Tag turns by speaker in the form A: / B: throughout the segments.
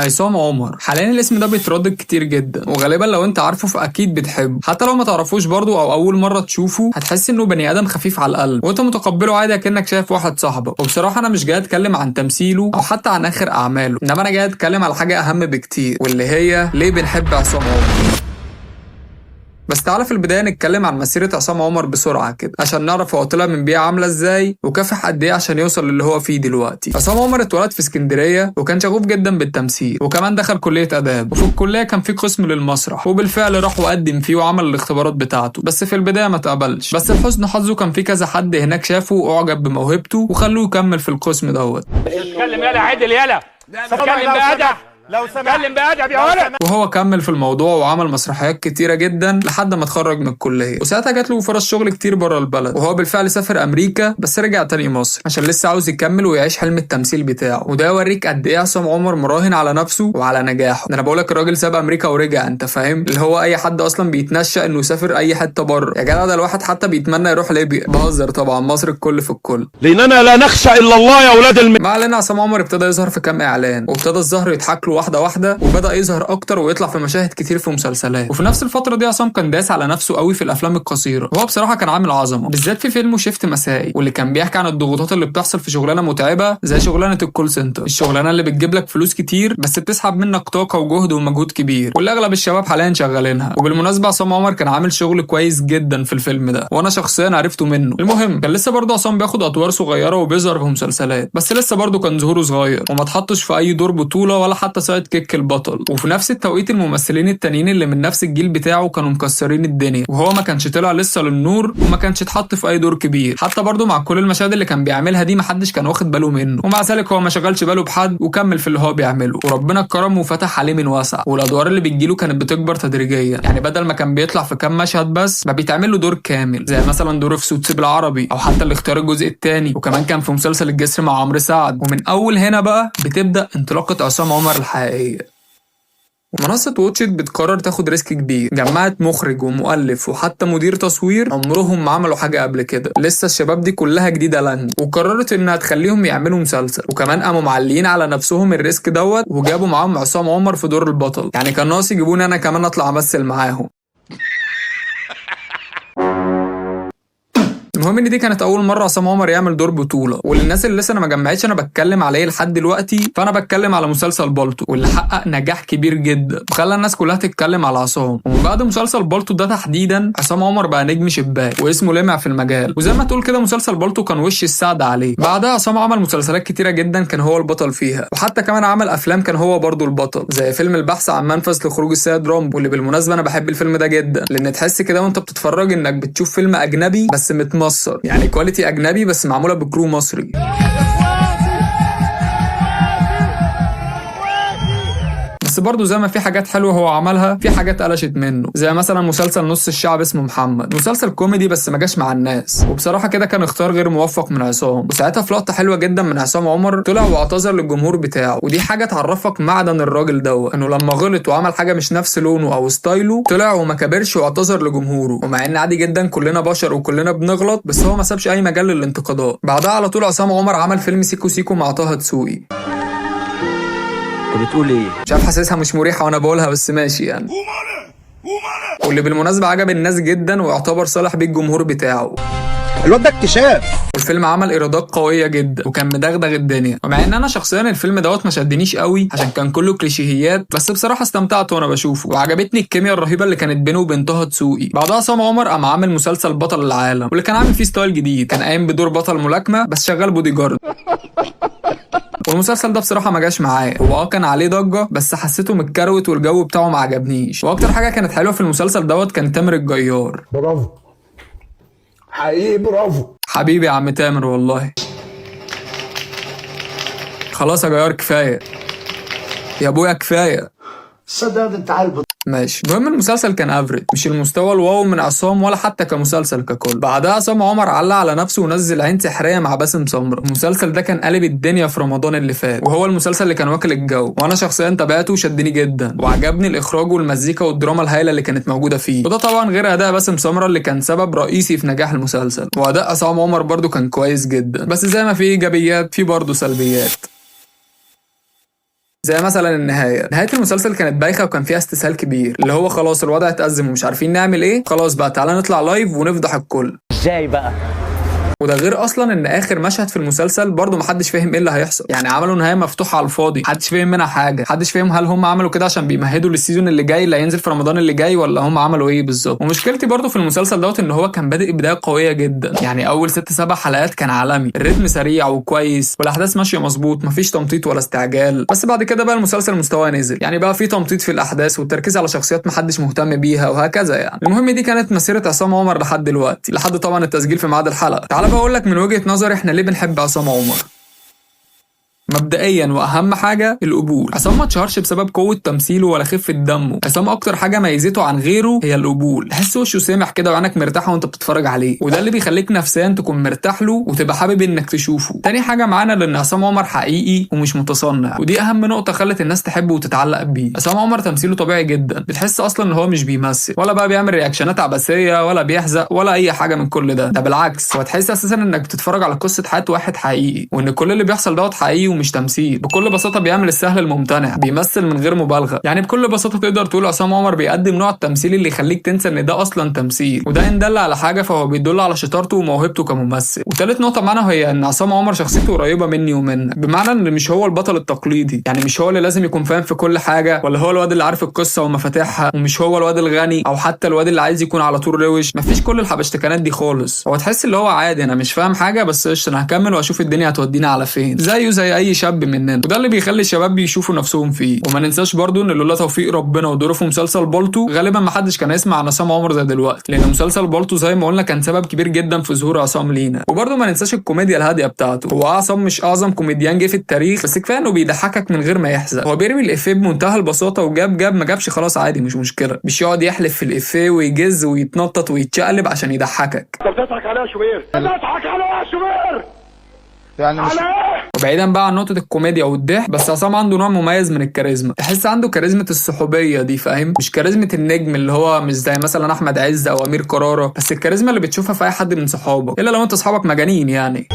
A: عصام عمر حاليا الاسم ده بيتردد كتير جدا، وغالبا لو انت عارفه فاكيد بتحبه، حتى لو ما تعرفوش برضه او اول مرة تشوفه هتحس انه بني ادم خفيف على القلب وانت متقبله عادي كانك شايف واحد صاحبك. وبصراحة انا مش جاي اتكلم عن تمثيله او حتى عن اخر اعماله، انما انا جاي اتكلم على حاجة اهم بكتير، واللي هي ليه بنحب عصام عمر. بس تعالى في البداية نتكلم عن مسيرة عصام عمر بسرعة كده عشان نعرف هو طلع من بيئة عاملة ازاي وكافح قد ايه عشان يوصل للي هو فيه دلوقتي. عصام عمر اتولد في اسكندرية وكان شغوف جدا بالتمثيل، وكمان دخل كلية آداب، وفي الكلية كان في قسم للمسرح، وبالفعل راح وقدم فيه وعمل الاختبارات بتاعته، بس في البداية ما اتقبلش. بس لحسن حظه كان في كذا حد هناك شافه واعجب بموهبته وخلوه يكمل في القسم دوت.
B: اتكلم يالا عدل يالا، اتكلم بأدب،
C: لو سمحت
B: اتكلم بأدب يا ولد.
A: وهو كمل في الموضوع وعمل مسرحيات كتيرة جدا لحد ما اتخرج من الكلية، وساعتها جات له فرص شغل كتير بره البلد، وهو بالفعل سافر امريكا بس رجع تاني مصر عشان لسه عاوز يكمل ويعيش حلم التمثيل بتاعه. وده يوريك قد ايه عصام عمر مراهن على نفسه وعلى نجاحه. ده انا بقولك الراجل ساب امريكا ورجع، انت فاهم؟ اللي هو اي حد اصلا بيتنشأ انه يسافر اي حتة بره يا جدع، ده الواحد حتى بيتمنى يروح ليبيا. بهزر طبعا، مصر الكل في الكل.
D: لأننا لا نخشى إلا الله يا أولاد
A: ما علينا، عصام عمر ابتدى يظهر في كام اعلان، وابتدى الظهر يضحك له واحدة واحدة، وبدا يظهر اكتر ويطلع في مشاهد كتير في مسلسلات. وفي نفس الفترة دي عصام كان داس على نفسه قوي في الافلام القصيرة، وهو بصراحة كان عامل عظمه، بالذات في فيلمه شيفت مسائي، واللي كان بيحكي عن الضغوطات اللي بتحصل في شغلانة متعبة زي شغلانة ال call center، الشغلانة اللي بتجيب لك فلوس كتير بس بتسحب منك طاقة وجهد ومجهود كبير، واللي اغلب الشباب حاليا شغالينها. وبالمناسبة عصام عمر كان عامل شغل كويس جدا في الفيلم ده، وانا شخصيا عرفته منه. المهم كان لسه برضه عصام بياخد ادوار صغيرة وبيظهر في مسلسلات، بس لسه برضه كان ظهوره صغير وما اتحطش في اي دور بطوله ولا حتى sidekick البطل. وفي نفس التوقيت الممثلين التانيين اللي من نفس الجيل بتاعه كانوا مكسرين الدنيا، وهو ما كانش طلع لسه للنور وما كانش اتحط في اي دور كبير. حتى برضه مع كل المشاهد اللي كان بيعملها دي محدش كان واخد باله منه، ومع ذلك هو ما شغلش باله بحد وكمل في اللي هو بيعمله، وربنا كرمه وفتح عليه من واسع. والادوار اللي بتجيله كانت بتكبر تدريجيا، يعني بدل ما كان بيطلع في كام مشهد بس بقى بيتعمل له دور كامل، زي مثلا دوره في Suits بالعربي، او حتى الاختيار الجزء الثاني، وكمان كان في مسلسل الجسر مع عمرو سعد. ومن اول هنا بقى بتبدا انطلاقة عصام عمر الحقيقية. ومنصة Watch It بتقرر تاخد risk كبير، جمعت مخرج ومؤلف وحتى مدير تصوير عمرهم ما عملوا حاجة قبل كده، لسه الشباب دي كلها جديدة لانج، وقررت انها تخليهم يعملوا مسلسل. وكمان قاموا معليين على نفسهم ال risk دوت وجابوا معاهم عصام عمر في دور البطل، يعني كان ناقص يجيبوني انا كمان اطلع امثل معاهم. المهم ان دي كانت اول مرة عصام عمر يعمل دور بطوله، وللناس اللي لسه انا ما جمعتش انا بتكلم على ايه لحد دلوقتي، فانا بتكلم على مسلسل بالطو، واللي حقق نجاح كبير جدا وخلى الناس كلها تتكلم على عصام. ومن بعد مسلسل بالطو ده تحديدا عصام عمر بقى نجم شباك واسمه لمع في المجال، وزي ما تقول كده مسلسل بالطو كان وش السعد عليه. بعدها عصام عمل مسلسلات كتيرة جدا كان هو البطل فيها، وحتى كمان عمل افلام كان هو برضه البطل، زي فيلم البحث عن منفذ لخروج السيد رامبو، واللي بالمناسبة انا بحب الفيلم ده جدا لان تحس كده وانت بتتفرج انك بتشوف فيلم اجنبي بس متمصر، يعني quality اجنبي بس معمولة ب crew مصري. بس برضه زي ما في حاجات حلوة هو عملها، في حاجات قلشت منه، زي مثلا مسلسل نص الشعب اسمه محمد، مسلسل كوميدي بس ما جاش مع الناس، وبصراحة كده كان اختيار غير موفق من عصام. وساعتها في لقطة حلوة جدا من عصام عمر طلع واعتذر للجمهور بتاعه، ودي حاجة تعرفك معدن الراجل دوت، انه لما غلط وعمل حاجة مش نفس لونه او style ه طلع وما كبرش واعتذر لجمهوره. ومع ان عادي جدا كلنا بشر وكلنا بنغلط، بس هو ما سابش اي مجال للانتقادات. بعدها على طول عصام عمر عمل فيلم سيكو سيكو مع طه دسوقي.
E: انت بتقول ايه؟
A: مش عارف حاسسها مش مريحه وانا بقولها بس ماشي يعني. واللي بالمناسبة عجب الناس جدا ويعتبر صالح بيه الجمهور بتاعه.
C: الواد ده اكتشاف.
A: والفيلم عمل ايرادات قوية جدا وكان مدغدغ الدنيا، ومع ان انا شخصيا الفيلم دوت ما شدنيش قوي عشان كان كله كليشيهات، بس بصراحة استمتعت وانا بشوفه وعجبتني الكيمياء الرهيبة اللي كانت بينه وبين طه دسوقي. بعدها عصام عمر قام عامل مسلسل بطل العالم، واللي كان عامل فيه style جديد، كان قايم بدور بطل ملاكمة بس شغال بودي جارد. والمسلسل ده بصراحة ما جاش معايا، هو كان عليه ضجه بس حسيته متكروت والجو بتاعه ما عجبنيش. واكتر حاجة كانت حلوة في المسلسل دوت كان تامر الجيار.
F: برافو، حقيقي برافو
A: حبيبي يا عم تامر والله. خلاص يا جيار كفاية يا ابويا كفاية.
F: صدق انت عارف.
A: ماشي. المهم المسلسل كان average، مش المستوى ال wow من عصام ولا حتى كمسلسل ككل. بعدها عصام عمر علق على نفسه ونزل عين سحريه مع باسم سمرة. المسلسل ده كان قلب الدنيا في رمضان اللي فات، وهو المسلسل اللي كان واكل الجو، وانا شخصيا تابعته وشدني جدا وعجبني الاخراج والمزيكا والدراما الهائلة اللي كانت موجودة فيه، وده طبعا غير اداء باسم سمرة اللي كان سبب رئيسي في نجاح المسلسل، واداء عصام عمر برضو كان كويس جدا. بس زي ما في ايجابيات في برضو سلبيات، زي مثلا النهاية. نهاية المسلسل كانت بايخة وكان فيها استسهال كبير، اللي هو خلاص الوضع اتأزم ومش عارفين نعمل ايه، خلاص بقى تعالى نطلع live ونفضح الكل.
B: ازاي بقى؟
A: وده غير اصلا ان اخر مشهد في المسلسل برضه محدش فاهم ايه اللي هيحصل، يعني عملوا نهاية مفتوحة على الفاضي، محدش فاهم منها حاجة، محدش فاهم هل هم عملوا كده عشان بيمهدوا لل season اللي جاي اللي هينزل في رمضان اللي جاي، ولا هم عملوا ايه بالظبط. ومشكلتي برضه في المسلسل دوت ان هو كان بادئ بداية قوية جدا، يعني اول 6 7 حلقات كان عالمي، الريتم سريع وكويس والاحداث ماشية مظبوط، مفيش تمطيط ولا استعجال. بس بعد كده بقى المسلسل مستواه نزل، يعني بقى في تمطيط في الاحداث والتركيز على شخصيات محدش مهتم بيها وهكذا. يعني المهم دي كانت مسيره عصام عمر لحد دلوقتي، لحد طبعا التسجيل في ميعاد الحلقة. تعالى بقى اقول لك من وجهة نظري احنا ليه بنحب عصام عمر. مبدئيا واهم حاجة القبول. عصام ما اتشهرش بسبب قوة تمثيله ولا خفه دمه، عصام اكتر حاجة ميزته عن غيره هي القبول. تحس وشه سامح كده وعينك مرتاحة وانت بتتفرج عليه، وده اللي بيخليك نفسيا تكون مرتاح له وتبقى حابب انك تشوفه. تاني حاجة معانا لان عصام عمر حقيقي ومش متصنع، ودي اهم نقطة خلت الناس تحبه وتتعلق بيه. عصام عمر تمثيله طبيعي جدا، بتحس اصلا ان هو مش بيمثل ولا بقى بيعمل reactionات عبثية ولا بيحزق ولا اي حاجة من كل ده. ده بالعكس، هو تحس اساسا انك بتتفرج على قصة حياة واحد حقيقي، وان كل اللي بيحصل دوت حقيقي ومش تمثيل. بكل بساطة بيعمل السهل الممتنع، بيمثل من غير مبالغه. يعني بكل بساطة تقدر تقول عصام عمر بيقدم نوع التمثيل اللي يخليك تنسى ان ده اصلا تمثيل، وده ان دل على حاجة فهو بيدل على شطارته وموهبته كممثل. وتالت نقطة معانا هي ان عصام عمر شخصيته قريبه مني ومنك، بمعنى ان مش هو البطل التقليدي، يعني مش هو اللي لازم يكون فاهم في كل حاجة، ولا هو الواد اللي عارف القصة ومفاتيحها، ومش هو الواد الغني او حتى الواد اللي عايز يكون على طول روش. مفيش كل الحبشتكنات دي خالص. هو تحس اللي هو عادي، انا مش فاهم حاجة بس قشطه انا هكمل واشوف الدنيا هتودينا على فين، زيه زي اي شاب مننا. وده اللي بيخلي الشباب بيشوفوا نفسهم فيه. وما ننساش برضو ان لولا توفيق ربنا ودوره في مسلسل بالطو غالبا ما حدش كان يسمع عن عصام عمر زي دلوقتي، لان مسلسل بالطو زي ما قلنا كان سبب كبير جدا في ظهور عصام لينا. وبرضو ما ننساش الكوميديا الهادية بتاعته. هو عصام مش اعظم كوميديان جه في التاريخ، بس كفاية انه بيضحكك من غير ما يحزق. هو بيرمي الافيه بمنتهى البساطة، وجاب جاب ما جابش خلاص عادي مش مشكلة، مش يقعد يحلف في الافيه ويجز ويتنطط ويتشقلب عشان يضحكك.
F: انت بتضحك عليا يا شوبير، بتضحك عليا يا شوبير،
C: يعني مش
F: على ايه؟
A: وبعيدا بقى عن نقطة الكوميديا والضحك، بس عصام عنده نوع مميز من الكاريزما، تحس عنده كاريزما الصحوبية دي، فاهم؟ مش كاريزما النجم اللي هو مش زي مثلا أحمد عز أو أمير كرارة، بس الكاريزما اللي بتشوفها في أي حد من صحابك، إلا لو أنت صحابك مجانين يعني.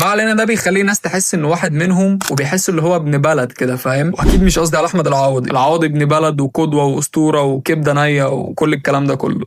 A: ما علينا، ده بيخلي الناس تحس ان واحد منهم، وبيحس اللي هو ابن بلد كده، فاهم؟ واكيد مش قصدي على احمد العوضي، العوضي ابن بلد وقدوه واسطوره وكبده نيه وكل الكلام ده كله.